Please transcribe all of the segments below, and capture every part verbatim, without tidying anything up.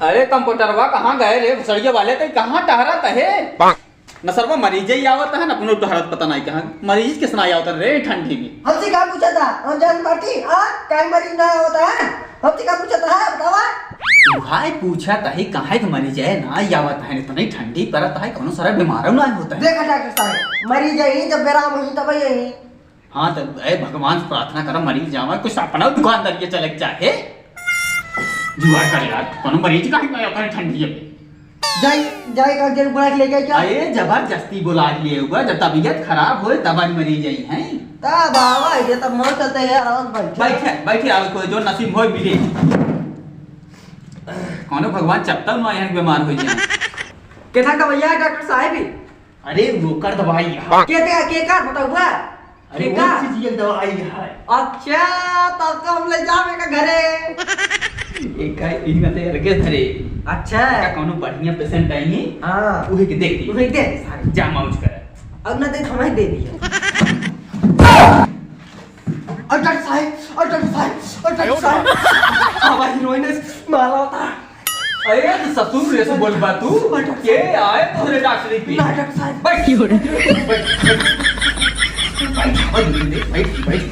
अरे कंप्यूटरवा, कहाँ गए रे भुसड़िया वाले? तई कहाँ टहरत है? न सरवा मरीज ही आवत है, न कोनो टहरत पता नहीं कहाँ। मरीज किस ना आवत रे ठंडी में? हमसे का पूछा था? हम जान पार्टी, हाँ? काहे मरीज ना आवत है? हमसे का पूछा था? बतावा। भाई पूछा तही काहे के मरीज है ना आवत है, इतनी ठंडी परत है, कोनो सारा बीमार ना होता है। देखा डॉक्टर साहब, मरीज यही जब बेराम हुई तब यही। हाँ, तो ए भगवान से प्रार्थना करा, मरीज जावा, कुछ अपना दुकानदार के चले के चाहे। जुगाड़ कर यार, कोनो मरीज का ही पाया करे ठंडी में। जाई, जाई का जन बुला के ले जाई क्या? अरे, जबरदस्ती बुला के लिए हुआ, जब तबीयत खराब होए, तब आज मरीज आई हैं। तब आवा, ये तब मौत चलते हैं, आराम बैठे। बैठे, बैठे, आवे कोई जो नसीब होए, मिले। कोनो भगवान चपता ना यहाँ बीमार हो जाए। केथा का भैया डॉक्टर साहब ही? अरे, ओकर दवाई है। के दे, के का बताउबा? अरे, के का? वो चीज ये दवाई है। अच्छा, तब तो हम ले जावे का घरे। एक का, इनका तो अलगे धरे। अच्छा। का कोनो बढ़िया पेशेंट आई नहीं? हाँ। उहे के देख दी। उहे दे सारे। जा मौज कर। अब ना दे, हमें दे दिया। और डॉक्टर साहब, और डॉक्टर साहब, और डॉक्टर साहब। आवाज हीरोइन मारा होता। अरे, तो ससुर रे से बोल बा तू। बैठ। के आए तोहरे डॉक्टरी पे? ना, डॉक्टर साहब। बैठ। क्यों रे? बैठ, बैठ। बैठ, बैठ, बैठ, बैठ।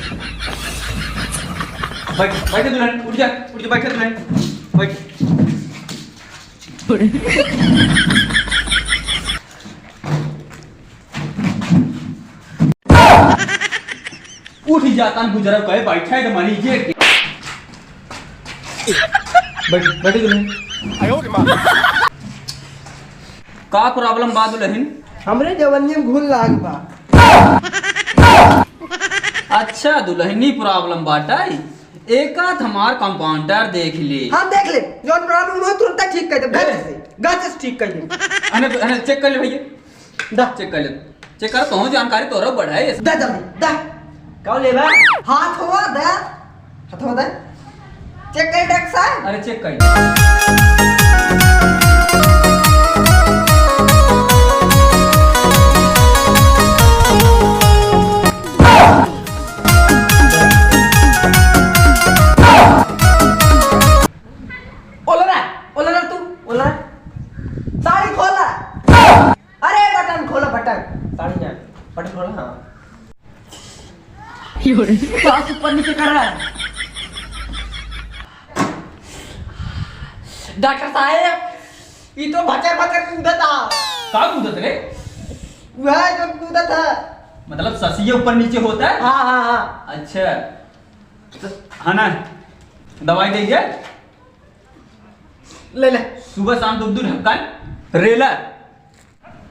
बैठ, बैठ दुल्हन, उठ जा, उठ जा, बैठ दुल्हन। बैठ। क्यों रे? उठ जाता न गुजरा कहे, बैठा है तो मरीजे के। बैठ, बैठ दुल्हन। का प्रॉब्लम बा दुल्हन? हमरे जवनिया में घुन लाग बा। अच्छा दुल्हनी प्रॉब्लम बाटा, एका त हमार कंपाउंडर देख ले। हम देख ले, जौन प्रॉब्लम हो तुरंत ठीक कर दे, गच से, गच से ठीक कर दे। अने, अने चेक कर ले भैया। दा। चेक कर ले। चेक कर, तोहूँ जानकारी तोरो बढ़ाए। दा जल्दी, दा। का लेबा? हाथ हुआ दा। हाथ हुआ दा। चेक कर डॉक्टर साहब। अरे चेक कर। ओलरा, ओलरा तू, ओलरा। साड़ी खोला। अरे बटन खोलो, बटन। साड़ी ना, बटन खोलो, हाँ। क्यों रे? सास ऊपर नीचे कर रहा है। डॉक्टर साहब, ये तो भचर भचर कूदत आ। का कूदत रे? वह जो कूदत है। मतलब ससिया ऊपर नीचे होता है? हाँ, हाँ, हाँ। अच्छा। तो, हाँ ना, दवाई दे दे। ले ले। सुबह शाम दो दो ढक्कन रेला।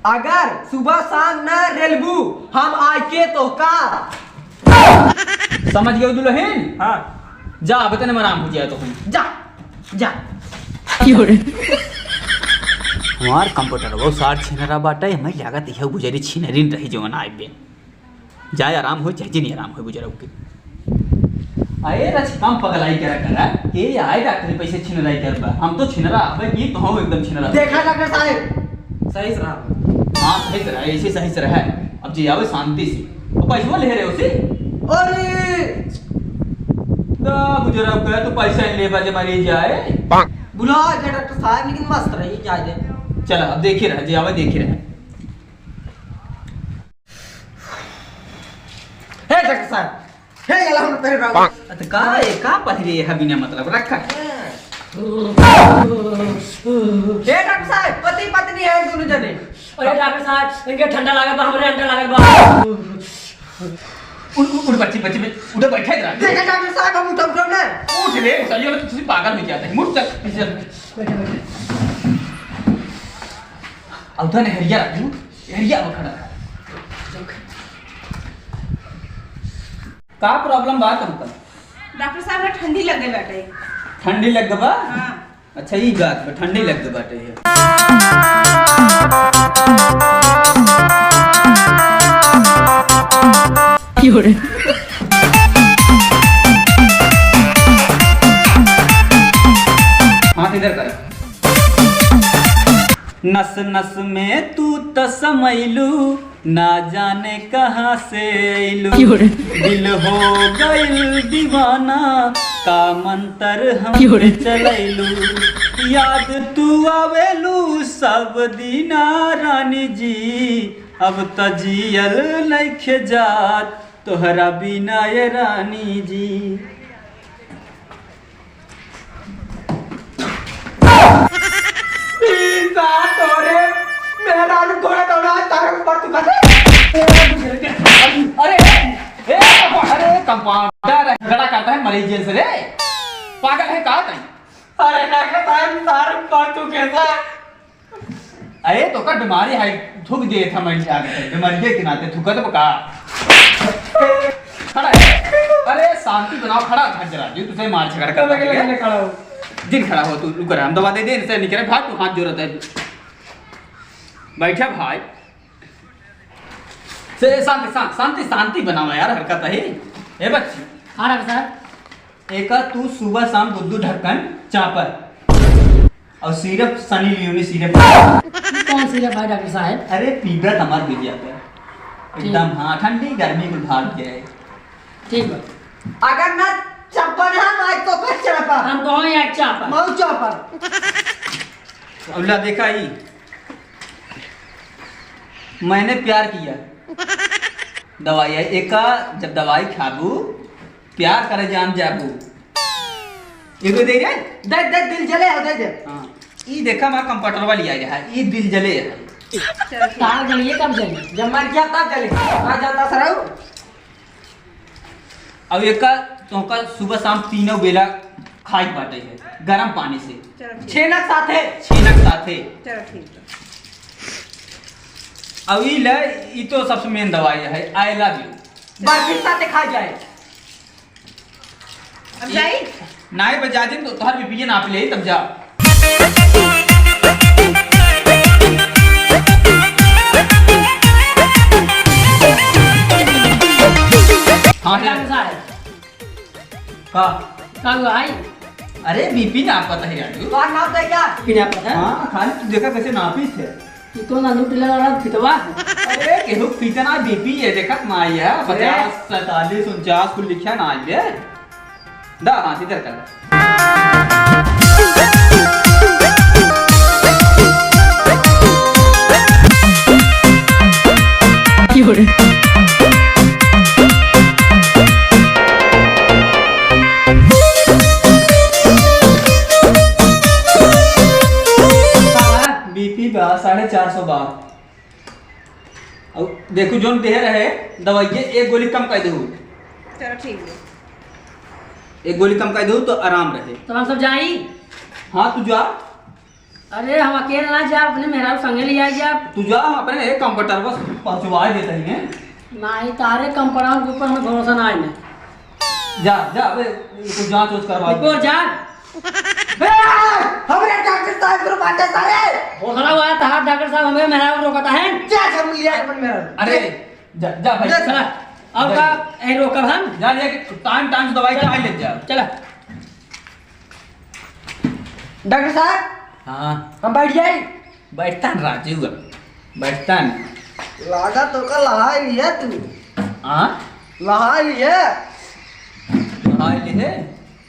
अगर सुबह शाम न रेलबू, हम आके तोहका। समझ गयो दुल्हन? हाँ। जा, अब तने आराम हो जाए तो हम। जा, जा। क्यों रे? हमार कंप्यूटर वो सार छिनरा बाटे, हमें लागत यह गुजरी छिनरिन रही जवन आए बे। जाए आराम होई, चाहे जिनी आराम होई बुजुर्ग के। अरे रच कम पगलाई करा करा, के आए डॉक्टरी पैसे छिनराई करबा। हम तो छिनरा आवे की तो हम एकदम छिनरा। देखा डॉक्टर साहब, सही से रहा। हाँ, सही से रहा, ऐसे सही से रहा। अब जी आवे शांति से। तो पैसवा ले रहे उसे? अरे! दा बुजुर्ग का तो पैसा ही लेबा जे मरी जाए। बुला जा डॉक्टर साहब, लेकिन मस्त रही, जाए दे। चला, अब देखी रहा, जी आवे देखी रहा। हे डॉक्टर साहब, हे, ये ला हम पहले राउंड। अत का, ये का पहिरे है बिना मतलब रखा? हे डॉक्टर साहब, पति पत्नी है दोनों जने। अरे डॉक्टर साहब, इनके ठंडा लागत बा, हमरे अंडा लागत बा। उठ, उठ, उठ, बच्ची, बच्ची, बच्ची, उधर बैठा इधर। देखा डॉक्टर साहब, हम उठब, उठब ना। उठ रे, चलिए, मैं तुझसे पागल हो गया था। मुड़ चल, पीछे चल। बैठा, बैठा। अब तो नहरिया रख, नहरिया में खड़ा रह। का प्रॉब्लम बा तुमका? डॉक्टर साहब, हमरा ठंडी लग गई बाटे। ठंडी लग गई बा? हाँ। अच्छा, ई बात बा, ठंडी लग गई बाटे ये। क्यों रे? हाथ इधर कर। नस नस में तू त समैलू, ना जाने कहाँ से अइलू। क्यों रे? दिल हो गइल दीवाना, का मंतर हम क्यों रे? पे चलैलू। याद तू आवेलू सब दिना रानी जी, अब त जियल नइखे जात तोहरा बिना ये रानी जी। ई सात हो रे, मेहरारू थोड़ा थोड़ा तारा ऊपर तू कर। अरे, ए, अरे, कंपाउंडर है, झगड़ा करता है मरीज से रे, पागल है का तई? अरे, डॉक्टर साहब, तारा ऊपर तू कैसा? अरे, तोका बीमारी है, थूक देत है, मैं जाके, बीमारी के नाते थूकत बा का? खड़ा है। अरे, शांति बनाओ, खड़ा हो, जरा, जी, तुझे मार झगड़ कर लगे, लगे, खड़ा हो। जिन खड़ा हो, तू रुक रहा, हम दवा दे दे, इनसे निकले, भाग, तू हाथ जोड़त है। बैठा भाई। से, शांति, शांत, शांति, शांति बनाओ यार, हरकत है। ए बच्ची। हाँ, डॉक्टर साहब। एका तू सुबह शाम दू दू ढक्कन चापर और सिरप, सनी लियोनी सिरप। ई कौन सिरप है डॉक्टर साहब? अरे पीबे त हमार बिटिया पे। ठीक। एकदम, हाँ, ठंडी गर्मी कुल भाग जाए। ठीक बा। अगर ना चप्पल हम आज तो कर चढ़पा। हम तो हैं आज चापर। मऊ चापर। अउला देखा ई, मैंने प्यार किया। दवाई है, एका जब दवाई खाबू, प्यार करे जान जाबू। एगो दे रे। दे, दे, दिल जले हो, दे दे। हाँ। ई देखा, हमार कंप्यूटर वाली आई रहा, ई दिल जले है। चलो, ठीक। तार जलिए कब जली? जब मर गया तब जली। आ जाता सरऊ। अब एका तोहका सुबह शाम तीनों बेला खाई बाटे है, गरम पानी से। चलो, ठीक। छेनक साथे। छेनक साथे। चलो, ठीक है। अब ई ले, ई तो सबसे मेन दवाई है, I love you। बर्फी साथे खा जाए। अब जाई? नाई बजा दिन तो तोहर बीपी नाप ले, तब जा। हाँ, डॉक्टर साहब। का? का हुआ है? अरे, बीपी नापत है यार। तोहार नाप दे क्या? बीपी नापत है? हाँ, खाली तू देखा कैसे नापी थे। ई तो ना लूट ले वाला फितवा। अरे, केहू कितना बीपी है, देखत ना आई है, अरे। पचास, सैंतालीस, उनचास कुल लिखा ना आई है। दा, हाँ, इधर कर। की हो रे? बीपी बा, साढ़े चार सौ बा। अब देखू, जोन देह रहे दवाई, एक गोली कम कर देहू। चलो, ठीक है। एक गोली कम कर देहू तो आराम रहे। तो हम सब जाई? हाँ, तू जा। अरे, हम अकेले ना जा, अपने मेहरारू संगे ले जाए जा। तू जा, हम अपने एक कंप्यूटर बस पहुँचवा देते हैं। नहीं, तारे कंप्यूटर के ऊपर हमें भरोसा ना है। जा, जा, अबे, कुछ जांच वांच करवा। रुको, जा। ए, हमरे डॉक्टर साहब को बात है सारे। भोसड़ा हुआ है, तहार डॉक्टर साहब हमें मेहरारू रोकता है। क्या कर लिया अपन मेहरारू? अरे, जा, जा भाई। जा, चला। अब जा। का, ए, रोकब हम? जा, ले, टाइम, टाइम से दवाई चला। खा ले जा। चला। डॉक्टर साहब। हाँ। हम बैठ जाए? बैठता न राजू, अब बैठता न। लागा तो का लहाई लिया तू। हाँ? लहाई लिया? लहाई लिहे?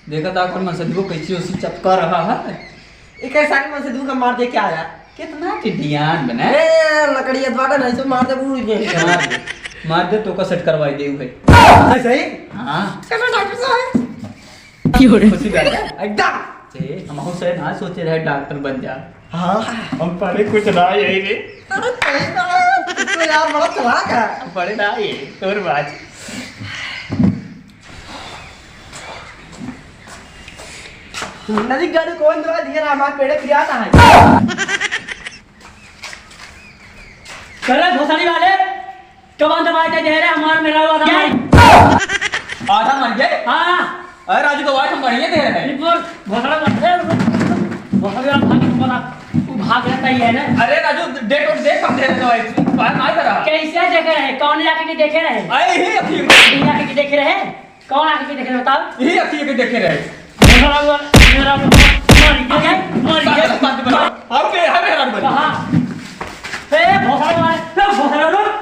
देखा था अपन मनसदुआ कैसी ओसी चपका रहा है। एक ऐसा नहीं मनसदुआ का मार दे क्या आया? कितना टिडियान बना। ए, लकड़ी अथवा नहीं तो मार दे, बूझ गए। मार दे, मार दे, तो का सेट करवाई दे भाई। ऐसा ही? हाँ। चलो डॉक्टर साहब। की हो रे? खुशी बात है। एकदम। ए, हमहू से ना सोचे रहे डॉक्टर बन जा। हाँ, हम पढ़े कुछ ना यही रे। अरे, सही बात है। तू तो यार बड़ा चालाक है। हम पढ़े ना ये, तोर बात। नदी गाड़ी कौन दवा दिया ना, हमारे पेड़े पिराता है। चलो, भोसड़ी वाले, कौन दवाई दे दे रहे? हमारे मेहरारू आधा मर गए। आधा मर गए? हाँ। अरे राजू, दवाई हम बढ़िया दे रहे हैं। ये बोल, भोसड़ा मत दे, भोसड़ा वाला भाग, वो भाग रहता ही है ना। अरे राजू, डेट और देख, हम दे रहे दवाई, बाहर ना करा। कैसे देखे रहे? कौन आके के देखे रहे? अरे ही अखी। कौन आके के देखे रहे? कौन आके के देखे रहे, बताओ? यही अखी के देखे रहे। भोसड़ा वाला, मेहरारू मर गया, मर गया। बात, बात, बात। और के है मेहरारू? कहाँ? ए, भोसड़ा वाला, ए, भोसड़ा वाला।